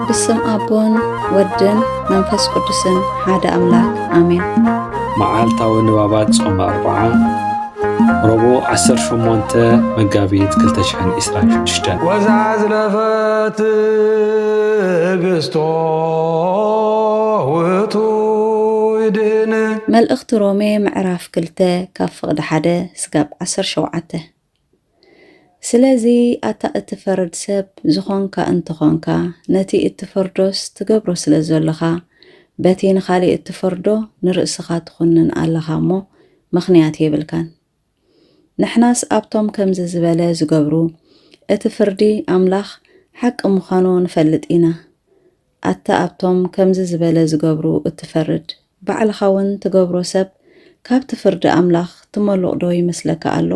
ብስም ኣቦን ወድን መንፈስ ቅዱስን ሓደ ኣምላክ ኣሜን። መዓልታዊ ንባባት ጾመ ኣርብዓ፣ ረቡዕ ዓሰርተ ሸሞንተ መጋቢት ክልተ ሽሕን ዕስራን ሽዱሽተን። ወዛ ዝለፈ ትዕግስቶ ውእቱ ይድህን። መልእኽቲ ሮሜ ምዕራፍ ክልተ ካብ ፍቕዲ ሓደ ስጋብ ዓሰርተ ሸውዓተ። ስለዚ ኣታ እትፈርድ ሰብ ዝኾንካ እንተኾንካ፣ ነቲ እትፈርዶስ ትገብሮ ስለ ዘሎኻ፣ በቲ ንኻልእ እትፈርዶ ንርእስኻ ትኹንን ኣለኻ እሞ፣ ምኽንያት የብልካን። ንሕናስ ኣብቶም ከምዚ ዝበለ ዝገብሩ፣ እቲ ፍርዲ ኣምላኽ ሓቂ ምዃኑ ንፈልጥ ኢና። ኣታ ኣብቶም ከምዚ ዝበለ ዝገብሩ እትፈርድ፣ ባዕልኻ እውን ትገብሮ ሰብ፣ ካብቲ ፍርዲ ኣምላኽ ትመሉቕ ዶ ይመስለካ ኣሎ?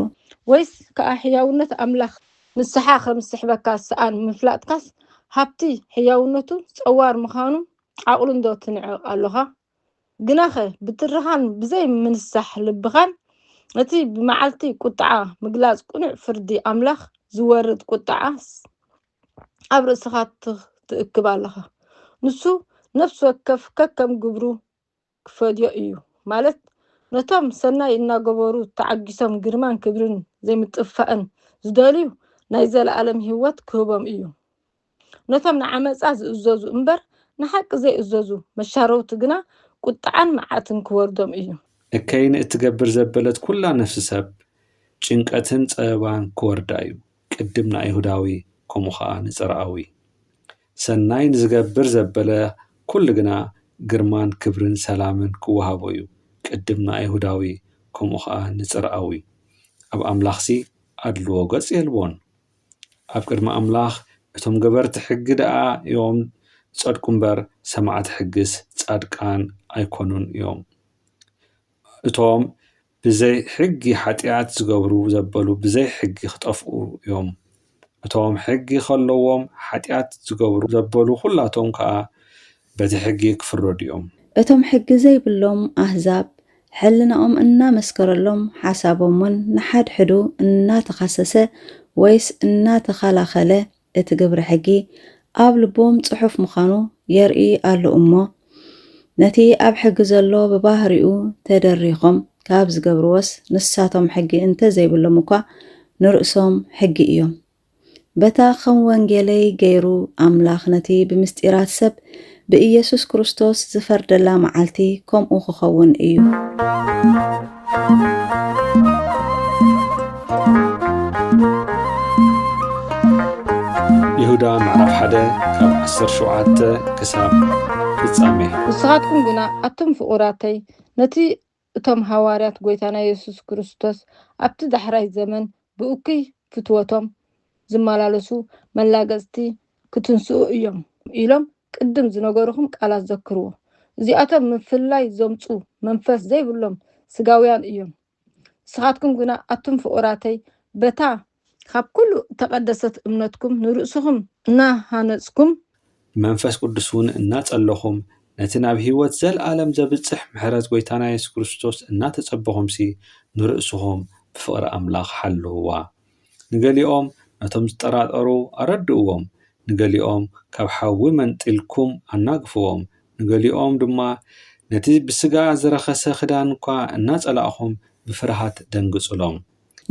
ወይስ ከኣ ሕያውነት ኣምላኽ ንስኻ ከም ዝስሕበካ ዝሰኣን ምፍላጥካስ፣ ሃብቲ ሕያውነቱ ጸዋር ምዃኑ ዓቕሉ እንዶ ትንዕቕ ኣሎኻ? ግናኸ ብትርኻን ብዘይ ምንሳሕ ልብኻን፣ እቲ ብመዓልቲ ቁጥዓ ምግላጽ ቅኑዕ ፍርዲ ኣምላኽ ዝወርድ ቁጥዓስ ኣብ ርእስኻ ትኽ-፣ ትእክብ ኣለኻ። ንሱ ነፍሲ ወከፍ ከከም ግብሩ ክፈድዮ እዩ። ማለት፣ ነቶም ሰናይ እናገበሩ ተዓጊሶም ግርማን ክብርን ዘይምጥፋእን ዝደልዩ ናይ ዘለኣለም ህይወት ክህቦም እዩ። ነቶም ንዓመጻ ዝእዘዙ እምበር ንሓቂ ዘይእዘዙ መሻረውቲ ግና ቁጥዓን መዓትን ክወርዶም እዩ። እከይ ንእትገብር ዘበለት ኩላ ነፍሲ ሰብ ጭንቀትን ጸበባን ክወርዳ እዩ፣ ቅድም ንኣይሁዳዊ፣ ከምኡ ኸኣ ንጽርኣዊ። ሰናይ ንዝገብር ዘበለ ኩሉ ግና ግርማን ክብርን ሰላምን ክወሃቦ እዩ፣ ቅድም ንኣይሁዳዊ፣ ከምኡ ኸኣ ንጽርኣዊ። ኣብ ኣምላኽሲ ኣድልዎ ገጽ የልቦን። ኣብ ቅድሚ ኣምላኽ እቶም ገበርቲ ሕጊ ደኣ እዮም ዝጸድቁ እምበር፣ ሰማዕቲ ሕግስ ጻድቃን ኣይኮኑን እዮም። እቶም ብዘይ ሕጊ ሓጢኣት ዝገብሩ ዘበሉ ብዘይ ሕጊ ክጠፍኡ እዮም። እቶም ሕጊ ከለዎም ሓጢኣት ዝገብሩ ዘበሉ ኩላቶም ከኣ በቲ ሕጊ ክፍረዱ እዮም። እቶም ሕጊ ዘይብሎም ኣህዛብ፣ ሕልናኦም እናመስከረሎም፣ ሓሳቦም እውን ንሓድሕዱ እናተኻሰሰ ወይስ እናተኸላኸለ፣ እቲ ግብሪ ሕጊ ኣብ ልቦም ጽሑፍ ምዃኑ የርኢ ኣሎ እሞ፣ ነቲ ኣብ ሕጊ ዘሎ ብባህሪኡ ተደሪኾም ካብ ዝገብርዎስ፣ ንሳቶም ሕጊ እንተ ዘይብሎም እኳ፣ ንርእሶም ሕጊ እዮም። በታ ከም ወንጌለይ ገይሩ ኣምላኽ ነቲ ብምስጢራት ሰብ ብኢየሱስ ክርስቶስ ዝፈርደላ መዓልቲ ከምኡ ክኸውን እዩ። ይሁዳ ምዕራፍ ሓደ ካብ ዓሰርተ ሸውዓተ ክሳብ ፍጻሜ። ንስኻትኩም ግና ኣቱም ፍቑራተይ፣ ነቲ እቶም ሃዋርያት ጐይታና የሱስ ክርስቶስ ኣብቲ ዳሕራይ ዘመን ብእኩይ ፍትወቶም ዝመላለሱ መላገጽቲ ክትንስኡ እዮም ኢሎም ቅድም ዝነገሩኹም ቃላት ዘክርዎ። እዚኣቶም ምፍልላይ ዘምጹ መንፈስ ዘይብሎም ስጋውያን እዮም። ንስኻትኩም ግና ኣቱም ፍቑራተይ፣ በታ ካብ ኩሉ እተቐደሰት እምነትኩም ንርእስኹም እናሃነጽኩም፣ መንፈስ ቅዱስ እውን እናጸለኹም፣ ነቲ ናብ ህይወት ዘለኣለም ዘብጽሕ ምሕረት ጐይታና የሱስ ክርስቶስ እናተጸበኹምሲ፣ ንርእስኹም ብፍቕሪ ኣምላኽ ሓልውዋ። ንገሊኦም ነቶም ዝጠራጠሩ ኣረድእዎም፣ ንገሊኦም ካብ ሓዊ መንጢልኩም ኣናግፍዎም፣ ንገሊኦም ድማ ነቲ ብስጋ ዝረኸሰ ክዳን እኳ እናጸላእኹም ብፍርሃት ደንግጹሎም።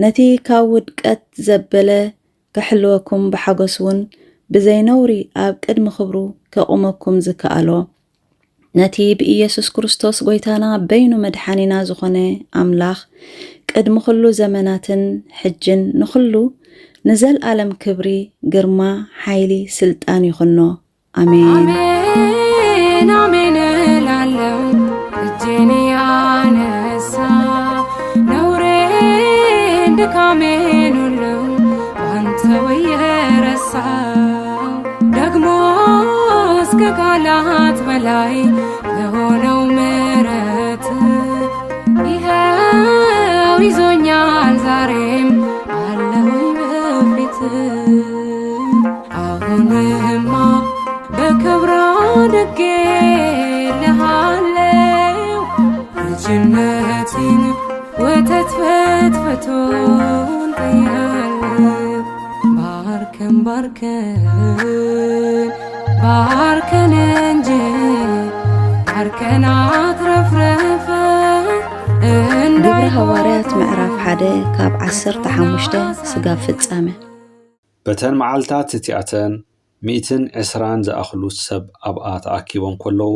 ነቲ ካብ ውድቀት ዘበለ ክሕልወኩም ብሓጎስ እውን ብዘይ ነውሪ ኣብ ቅድሚ ክብሩ ከቑመኩም ዝከኣሎ፣ ነቲ ብኢየሱስ ክርስቶስ ጐይታና በይኑ መድሓኒና ዝኾነ ኣምላኽ፣ ቅድሚ ኹሉ ዘመናትን ሕጅን ንኹሉ ንዘልኣለም ክብሪ፣ ግርማ፣ ሓይሊ፣ ስልጣን ይኹኖ። ኣሜን። ኣሜን ኣሜን እላለው እጄን ያነሳ፣ ነውሬን ድካሜን ሁሉ ባንተ ወየረሳ። ደግሞ እስከ ቃላት በላይ ለሆነው ምረት ይኸው ይዞኛል ዛሬም አለሁኝ በፊት። አሁንማ በክብር አድጌልሃለው፣ ልጅነቴን ወተት ፈትፍቶልኛል። ባርከን ባርከን ዓርከን እንጂ ዓርከን ኣትረፍረፈ። ግብረ ሃዋርያት ምዕራፍ ሓደ ካብ ዓሰርተ ሓሙሽተ ስጋብ ፍጻመ። በተን መዓልታት እቲኣተን ሚእትን ዕስራን ዝኣኽሉ ሰብ ኣብኣ ተኣኪቦም ከለዉ፣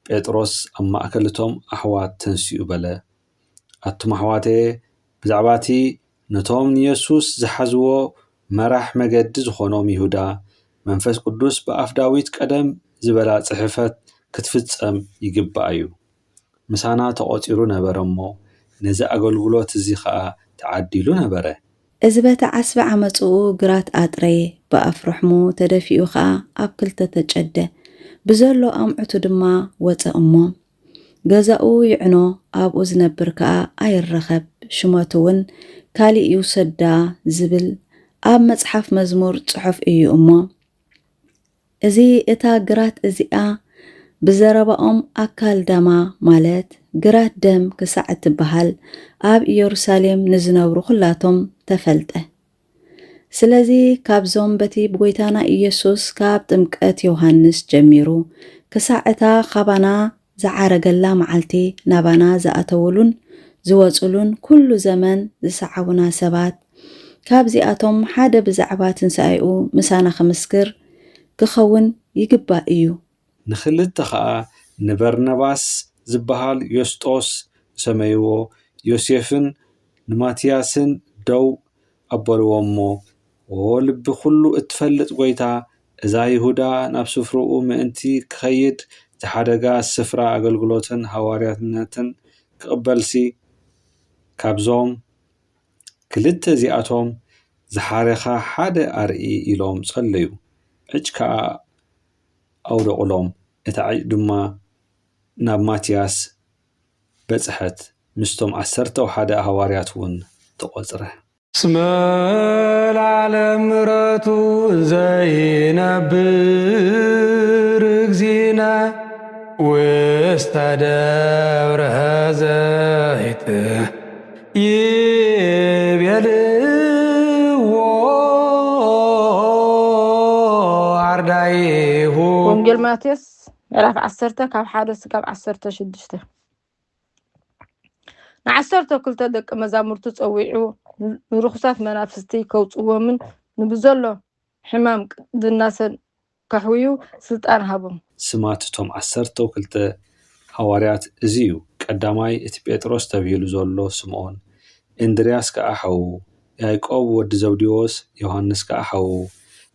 ጴጥሮስ ኣብ ማእከል እቶም ኣሕዋት ተንሲኡ በለ፣ ኣቱም ኣሕዋተየ፣ ብዛዕባ እቲ ነቶም ንየሱስ ዝሓዝዎ መራሕ መገዲ ዝኾኖም ይሁዳ፣ መንፈስ ቅዱስ ብኣፍ ዳዊት ቀደም ዝበላ ጽሕፈት ክትፍጸም ይግባእ እዩ። ምሳና ተቖጺሩ ነበረ እሞ፣ ነዚ ኣገልግሎት እዚ ኸኣ ተዓዲሉ ነበረ። እዚ በቲ ዓስቢ ዓመጽኡ ግራት ኣጥረየ፣ ብኣፍ ርሕሙ ተደፊኡ ኸኣ ኣብ ክልተ ተጨደ፣ ብዘሎ ኣምዕቱ ድማ ወጸ እሞ፣ ገዛኡ ይዕኖ፣ ኣብኡ ዝነብር ከኣ ኣይረኸብ፣ ሽመቱ እውን ካልእ ይውሰዳ ዝብል ኣብ መጽሓፍ መዝሙር ጽሑፍ እዩ እሞ፣ እዚ እታ ግራት እዚኣ ብዘረባኦም ኣካልዳማ ማለት ግራት ደም ክሳዕ እትበሃል ኣብ ኢየሩሳሌም ንዝነብሩ ኹላቶም ተፈልጠ። ስለዚ ካብዞም በቲ ብጎይታና ኢየሱስ ካብ ጥምቀት ዮሃንስ ጀሚሩ ክሳዕ እታ ኻባና ዝዓረገላ መዓልቲ ናባና ዝኣተውሉን ዝወጹሉን ኩሉ ዘመን ዝሰዓቡና ሰባት፣ ካብዚኣቶም ሓደ ብዛዕባ ትንሳኤኡ ምሳና ክምስክር ክኸውን ይግባእ እዩ። ንኽልተ ኸኣ ንበርናባስ ዝበሃል ዮስጦስ ዝሰመይዎ ዮሴፍን ንማትያስን ደው ኣበልዎ እሞ፣ ዎ ልቢ ኹሉ እትፈልጥ ጐይታ፣ እዛ ይሁዳ ናብ ስፍርኡ ምእንቲ ክኸይድ ዝሓደጋ ስፍራ ኣገልግሎትን ሃዋርያትነትን ክቕበልሲ፣ ካብዞም ክልተ እዚኣቶም ዝሓረኻ ሓደ ኣርኢ ኢሎም ጸለዩ። ዕጭ ከኣ ኣውደቑሎም፣ እታ ዕጭ ድማ ናብ ማትያስ በጽሐት፣ ምስቶም ዓሰርተው ሓደ ሃዋርያት እውን ተቖጽረ። እስመ ለዓለም ምሕረቱ ዘይነብር እግዚእነ ውስተ ደብረ ዘይት ይቤልዎ ኣርዳኢሁ። ወንጌል ማቴዎስ ምዕራፍ ዓሰርተ ካብ ሓደ እስካብ ዓሰርተ ሽዱሽተ። ንዓሰርተ ክልተ ደቂ መዛሙርቱ ጸዊዑ ንርኹሳት መናፍስቲ ከውጽዎምን ንብዘሎ ሕማም ቅድናሰን ከሕውዩ ስልጣን ሃቦም። ስማት እቶም ዓሰርተው ክልተ ሃዋርያት እዚ እዩ። ቀዳማይ እቲ ጴጥሮስ ተብሂሉ ዘሎ ስምኦን፣ እንድርያስ ከኣ ሓዉ፣ ያዕቆብ ወዲ ዘብዴዎስ፣ ዮሃንስ ከኣ ሓዉ፣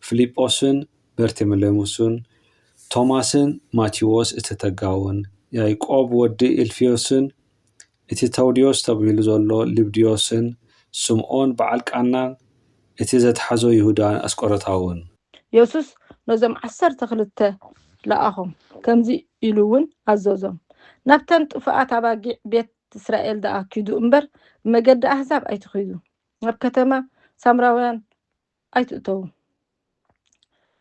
ፊልጶስን በርቴሜሌዎስን፣ ቶማስን ማቴዎስ እቲ ተጋውን፣ ያዕቆብ ወዲ ኢልፍዮስን እቲ ተውድዮስ ተባሂሉ ዘሎ ልብድዮስን ስምኦን በዓል ቃናን እቲ ዘትሓዞ ይሁዳ ኣስቆሮታውን። የሱስ ነዞም ዓሰርተ ክልተ ለኣኾም፣ ከምዚ ኢሉ እውን ኣዘዞም፣ ናብተን ጥፉኣት ኣባጊዕ ቤት እስራኤል ደኣ ኪዱ እምበር፣ ብመገዲ ኣህዛብ ኣይትኺዱ። ናብ ከተማ ሳምራውያን ኣይትእተዉ።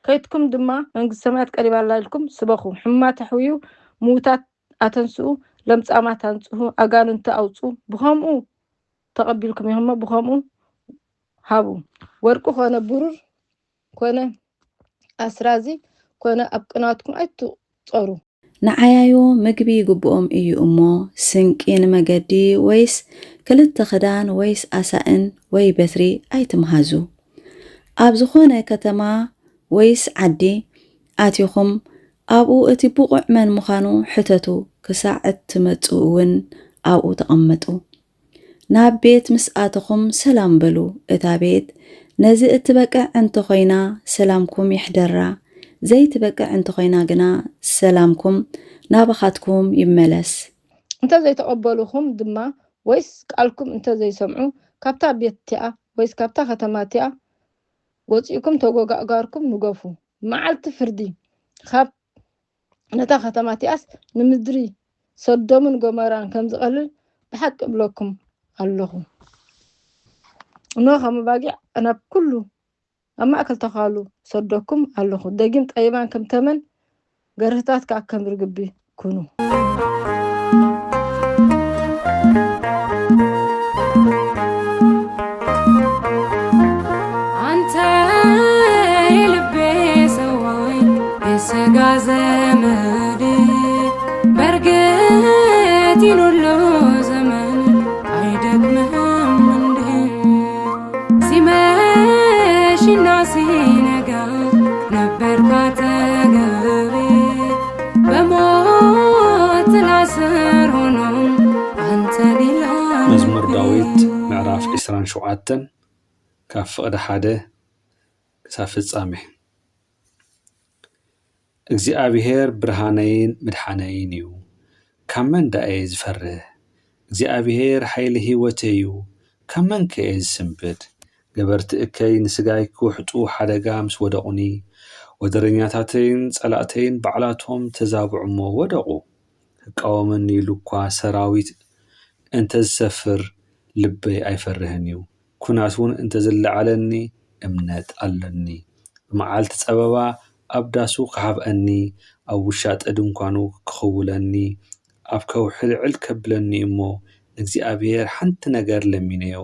ከይድኩም ድማ መንግስቲ ሰማያት ቀሪባ ኣላ ኢልኩም ስበኹ። ሕሙማት ኣሕውዩ፣ ምዉታት ኣተንስኡ፣ ለምጻማት ኣንጽሁ፣ ኣጋንንቲ ኣውጹ። ብኸምኡ ተቐቢልኩም ኢኹም እሞ ብኸምኡ ሃቡ። ወርቂ ኮነ ብሩር ኮነ ኣስራዚ ኮነ ኣብ ቅናትኩም ኣይትቑጸሩ። ንዓያዮ ምግቢ ይግብኦም እዩ እሞ፣ ስንቂ ንመገዲ ወይስ ክልተ ክዳን ወይስ ኣሳእን ወይ በትሪ ኣይትምሃዙ። ኣብ ዝኾነ ከተማ ወይስ ዓዲ ኣቲኹም፣ ኣብኡ እቲ ብቑዕ መን ምዃኑ ሕተቱ፣ ክሳዕ እትመጽኡ እውን ኣብኡ ተቐመጡ። ናብ ቤት ምስ ኣተኹም ሰላም በሉ። እታ ቤት ነዚ እትበቅዕ እንተኾይና ሰላምኩም ይሕደራ፣ ዘይትበቅዕ እንተኾይና ግና ሰላምኩም ናባኻትኩም ይመለስ። እንተ ዘይተቐበሉኹም ድማ ወይስ ቃልኩም እንተ ዘይሰምዑ ካብታ ቤት እቲኣ ወይስ ካብታ ከተማ እቲኣ ወጺእኩም ተጎጋእጋርኩም ንገፉ። መዓልቲ ፍርዲ ካብ ነታ ከተማ እቲኣስ ንምድሪ ሰዶምን ጎመራን ከም ዝቐልል ብሓቂ እብለኩም ኣለኹ። እነሆ ከም ኣባጊዕ ናብ ኩሉ ኣብ ማእከል ተዃሉ ሰደኩም ኣለኹ። ደጊም ጠቢባን ከም ተመን ገርህታት ከኣ ከም ርግቢ ኩኑ። አንተ የልቤ ሰው ሆይ የስጋ ዘመዴ በርግጥ ይኑሉ ዘመን አይደክምህም እንዴ? ሲመሽና ሲነጋ ነበር ካጠገቤ። በሞት ጥላ ስር ሆኖ አንተ ሌላ መዝሙር ዳዊት ምዕራፍ ዕስራን ሸውዓተን ካብ ፍቕዲ ሓደ ክሳብ ፍጻሜ። እግዚኣብሔር ብርሃነይን ምድሓነይን እዩ፣ ካብ መን ደኣ እየ ዝፈርህ? እግዚኣብሔር ሓይሊ ህይወተይ እዩ፣ ካብ መን ከ እየ ዝስንብድ? ገበርቲ እከይ ንስጋይ ክውሕጡ ሓደጋ ምስ ወደቑኒ፣ ወደረኛታተይን ጸላእተይን ባዕላቶም ተዛብዑ እሞ ወደቑ። ክቃወመኒ ኢሉ እኳ ሰራዊት እንተ ዝሰፍር ልበይ ኣይፈርህን እዩ። ኩናት እውን እንተ ዝለዓለኒ እምነት ኣለኒ። ብመዓልቲ ጸበባ ኣብ ዳሱ ክሓብኣኒ፣ ኣብ ውሻጠ ድንኳኑ ክኽውለኒ፣ ኣብ ከውሒ ልዕል ከብለኒ እሞ ንእግዚኣብሔር ሓንቲ ነገር ለሚነዮ።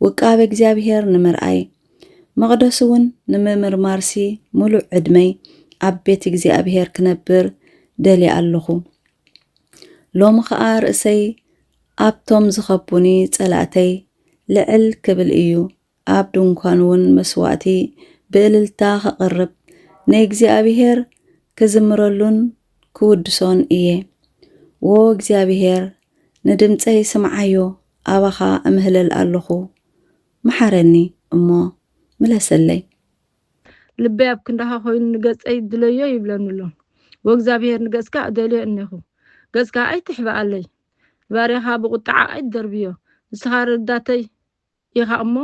ውቃበ እግዚኣብሔር ንምርኣይ፣ መቕደሱ እውን ንምምርማርሲ፣ ምሉእ ዕድመይ ኣብ ቤት እግዚኣብሔር ክነብር ደልየ ኣለኹ። ሎሚ ኸኣ ርእሰይ ኣብቶም ዝኸቡኒ ጸላእተይ ልዕል ክብል እዩ። ኣብ ድንኳን እውን መስዋእቲ ብእልልታ ኸቕርብ፣ ንእግዚኣብሔር ክዝምረሉን ክውድሶን እየ። ዎ እግዚኣብሔር፣ ንድምጸይ ስምዓዮ፣ ኣባኻ እምህለል ኣለኹ። መሓረኒ እሞ ምለሰለይ። ልበይ ኣብ ክንዳኻ ኮይኑ ንገጸይ ድለዮ ይብለኒ ኣሎ። ወእግዚኣብሔር ንገጽካ እደልዮ እኔኹ፣ ገጽካ ኣይትሕብኣለይ። ባርያኻ ብቁጥዓ ኣይትደርብዮ። ንስኻ ረዳተይ ኢኻ እሞ፣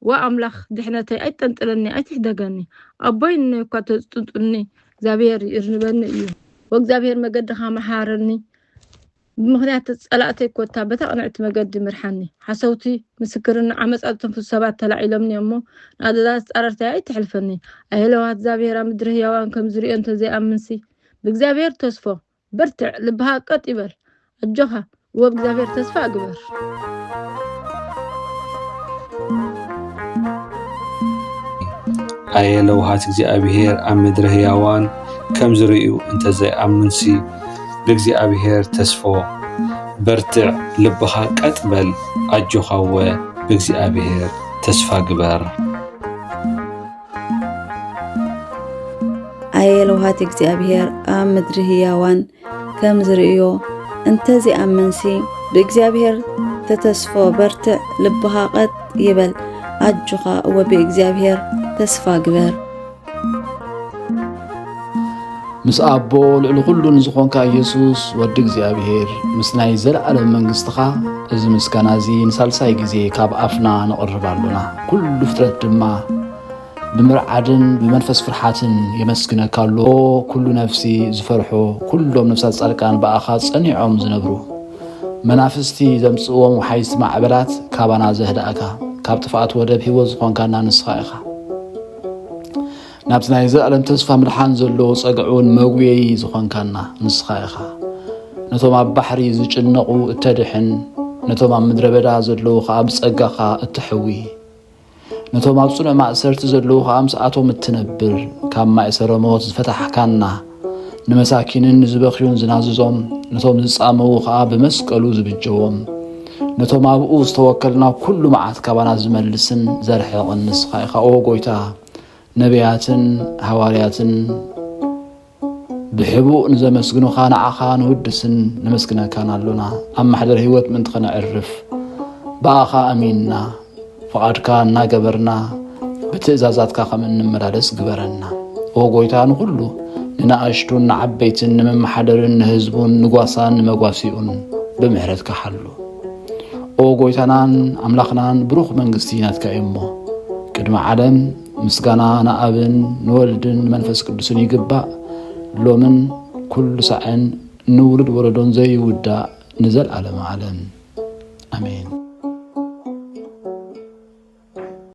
ዋ ኣምላኽ ድሕነተይ ኣይትጠንጥለኒ፣ ኣይትሕደገኒ። ኣቦይ እኔ እኳ ተጥንጡኒ፣ እግዚኣብሔር ይእርንበኒ እዩ። ወእግዚኣብሔር መገድኻ መሓረኒ። ብምኽንያት ጸላእተይ ኮታ በታ ቅንዕቲ መገዲ ምርሓኒ። ሓሰውቲ ምስክርን ዓመጻ ዝተንፍሱ ሰባት ተላዒሎምኒ እሞ፣ ንኣዘዛት ጻረርተይ ኣይተሕልፈኒ። ኣየለዋት እግዚኣብሔር ኣብ ምድሪ ህያዋን ከም ዝርእዮ እንተዘይኣምንሲ፣ ብእግዚኣብሔር ተስፎ በርትዕ፣ ልብኻ ቀጥ ይበል፣ ኣጆኻ፣ እወ ብእግዚኣብሔር ተስፋ እግበር። ኣየ ለውሃት እግዚኣብሔር ኣብ ምድሪ ህያዋን ከም ዝርእዩ እንተዘይኣምንሲ፣ ብእግዚኣብሔር ተስፎ በርትዕ፣ ልብኻ ቀጥ በል፣ ኣጆኻ እወ ብእግዚኣብሔር ተስፋ ግበር። ኣየ ለውሃት እግዚኣብሔር ኣብ ምድሪ ህያዋን ከም ዝርእዮ እንተዘይኣምንሲ፣ ብእግዚኣብሔር ተተስፎ በርትዕ፣ ልብኻ ቀጥ ይበል፣ ኣጆኻ እወ ብእግዚኣብሔር ተስፋ ግበር። ምስ ኣቦ ልዕሊ ኩሉ ንዝኾንካ ኢየሱስ ወዲ እግዚኣብሔር፣ ምስ ናይ ዘለዓለም መንግስትኻ፣ እዚ ምስጋና እዚ ንሳልሳይ ግዜ ካብ ኣፍና ነቕርብ ኣሎና። ኩሉ ፍጥረት ድማ ብምርዓድን ብመንፈስ ፍርሓትን የመስግነካ ኣሎ። ኦ ኩሉ ነፍሲ ዝፈርሖ፣ ኩሎም ነፍሳት ጻድቃን ብኣኻ ጸኒዖም ዝነብሩ። መናፍስቲ ዘምጽእዎም ወሓይዝቲ ማዕበላት ካባና ዘህድኣካ፣ ካብ ጥፍኣት ወደብ ህይወት ዝኾንካና ንስኻ ኢኻ። ናብቲ ናይ ዘላለም ተስፋ ምድሓን ዘለዎ ጸግዒ እውን መጉየዪ ዝኾንካና ንስኻ ኢኻ። ነቶም ኣብ ባሕሪ ዝጭነቑ እተድሕን፣ ነቶም ኣብ ምድረ በዳ ዘለዉ ኸኣ ብጸጋኻ እተሕዊ፣ ነቶም ኣብ ጽኑዕ ማእሰርቲ ዘለዉ ኸኣ ምስኣቶም እትነብር፣ ካብ ማእሰረ ሞት ዝፈታሕካና፣ ንመሳኪንን ንዝበኽዩን ዝናዝዞም፣ ነቶም ዝጻመዉ ኸኣ ብመስቀሉ ዝብጀዎም፣ ነቶም ኣብኡ ዝተወከልና ኩሉ መዓት ካባና ዝመልስን ዘርሕቕን ንስኻ ኢኻ። ኦ ጎይታ፣ ነቢያትን ሃዋርያትን ብሕቡእ ንዘመስግኑኻ ንዓኻ ንውድስን ነመስግነካን ኣሎና። ኣብ ማሕደር ህይወት ምእንቲ ኸነዕርፍ ብኣኻ ኣሚንና፣ ፍቓድካ እናገበርና ብትእዛዛትካ ከም እንመላለስ ግበረና። ኦ ጎይታ፣ ንኹሉ ንናእሽቱን ንዓበይትን፣ ንመመሓደርን ንህዝቡን፣ ንጓሳን ንመጓሲኡን ብምሕረትካ ሓሉ። ኦ ጎይታናን ኣምላኽናን፣ ብሩኽ መንግስቲ ናትካ እዩ እሞ፣ ቅድሚ ዓለም ምስጋና ንኣብን ንወልድን ንመንፈስ ቅዱስን ይግባእ፣ ሎምን ኩሉ ሳዕን ንውሉድ ወለዶን ዘይውዳእ ንዘለዓለመ ዓለም። ኣሜን።